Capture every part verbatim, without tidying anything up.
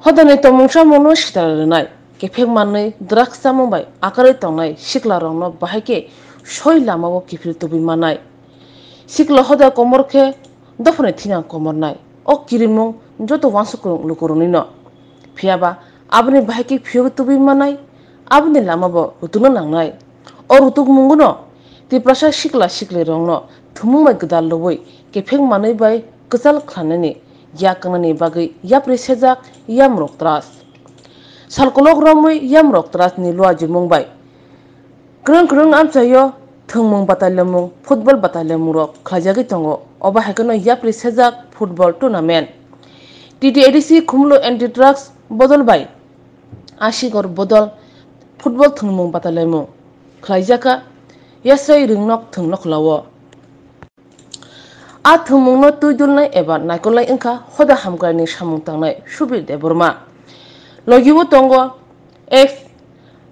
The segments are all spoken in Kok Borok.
Hodani tongmung samungno sitra rwnai, kephek manwi drugs chamung bai akarwi tongnai siklarokno bahai khe soi lamao kiphil tubui mannai. Sikla hoda komor khe dophani thinang komornai. O kirimung joto uansukung lukuroknino. Phiyaba aboni bahai khe phiyogwi tubui mannai, aboni lamabo rutungna nangnai. O rutukmungono Tiprasa sikla siklirokno thumung bai gwdal lobwi kephek manwi bai kwchal khlainani yak kangnani bagwi yapri sejak Yamrok Trust. Salkolok romwi Yamrok Trust ni luajimung bai kwrwng kwrwng amchaio thwngmung batailamung, football batailamungrok khlaijagwi tongo. Obo hai kheno yapri sejak football tournament. T T A D C Khumulu Anti Drugs bodol bai Asigor bodol football thwngmung batailaimung khlaijaka, yasrai rwngnok thwng nokhlao. A thwngmungno twi dulnai eba naikolnai wngkha hoda hamkraini samung tangnai Subir Debbarma. Logibo tongo ex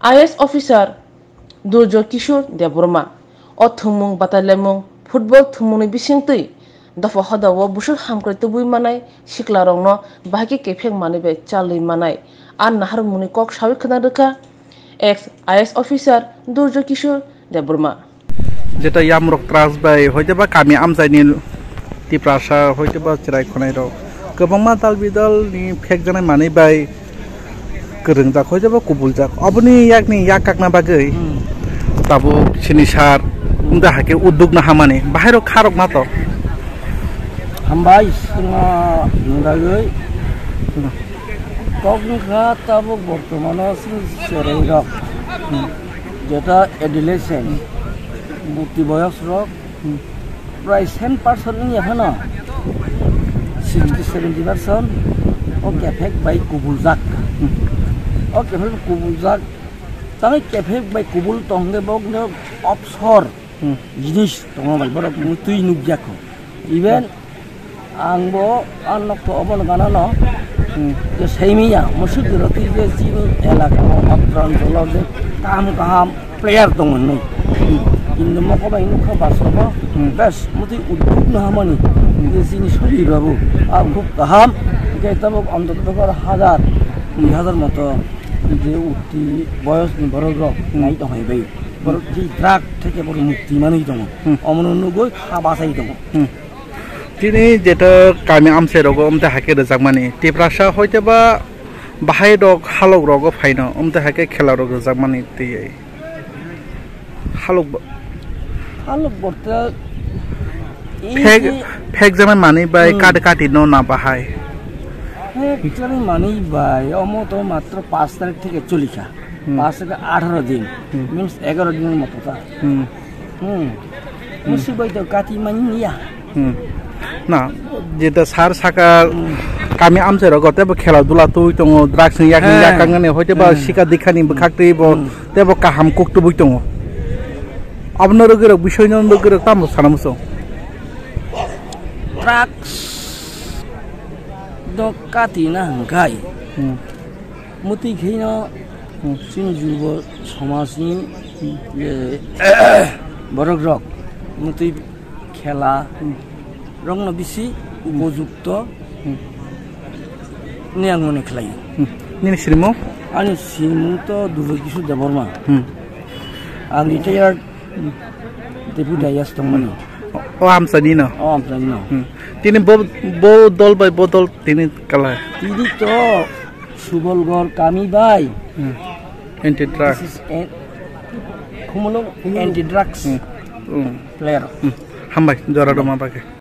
I A S officer Durjoy Kishore Debbarma. O thwngmung batailaimung football thwngmungni bisingtwi dopha hodao busuk hamkrai tubui manai siklarokno bahai khe kephek manwi bai chalwi manai a naharmungni kok saui khna rwkha ex I A S officer Durjoy Kishore Debbarma. Jeta Yamrok Trust bai hoiteba kami amchaini Tiprasa hoiteba chwrai khwnairok kwbangma dal bidalni phekjaknai manwi bai kwrwngjak hoiteba kubuljak. Oboni yakni yak kakna bagwi tabuk sini sar wngda hakhe udduk na hamani bahairok kharok na to. Hambai swngo nungdagwi. Kok wngkha tabuk bortomano chini chwrairok, jeta adolescent, bukti boyosrok, prai ten percent wngya phano sixty seventy percent o kephek bai kubuljak. O kephek kubuljak, tamo kephek bai kubul tongde bokno obsor jinis tongo bai borok twi nukjakho. Even ang bo ang nok to obo no gana no je saimiya musuk roti je chini elaka o atran jolo je kaham kaham player tong hwnwi. Kintu moko bai nukha basobo bes muti udduk no hamani je chini suri babu a khub kaham ke tabo anto to hajar dui hajar moto je utti boyos ni borok rok nai tong hai bai. Borok je drug theke borok mukti manwi tongo. Omono nugwi kha bachai tongo. Tini jeta kami amchai rogo umte hake rwjakmani. Tiprasa hoiteba bahai rok halok rogo phaino umte hake khela rok rwjakmani tiyai. Halok bo- Halok borte phek, phek jana mani bai kati kati no na bahai. Phek jana mani bai omo to matro paanch tarik theke cholikha. Paanch theke atharo din. Means egaro din moto ta. Hmm. Musi bai to kati mani ya. Hmm. Na, jeta sar saka kami amchai rogo tebo khela dula twi tongo, drugs ni yakni yakang ni hoite ba sika dikha ni bwkhak twi bo tebo kaham kuk tubui tongo. Abono rwgwi rok bisoi no rwgwi rok tamo sana muchung. Drugs do kati na hwnkhe. Hmm. Mutwi khaino chini jubo somajni je borok rok mutwi khela rokno bisi upojukto ni ang mone khlaio. Nini srimo? Ani srimo to Durjoy Kishore Debbarma. Hmm. Ang retired Deputy I A S tongmani. O amsani no. O amsani no. Hmm. Tini bo, bo dol bai bo dol tini kala. Tini to Subolgor kami bai. Hmm. Anti drugs. This is an-, Khumulwng anti drugs player. Hmm. Hambai, jora roma bagwi.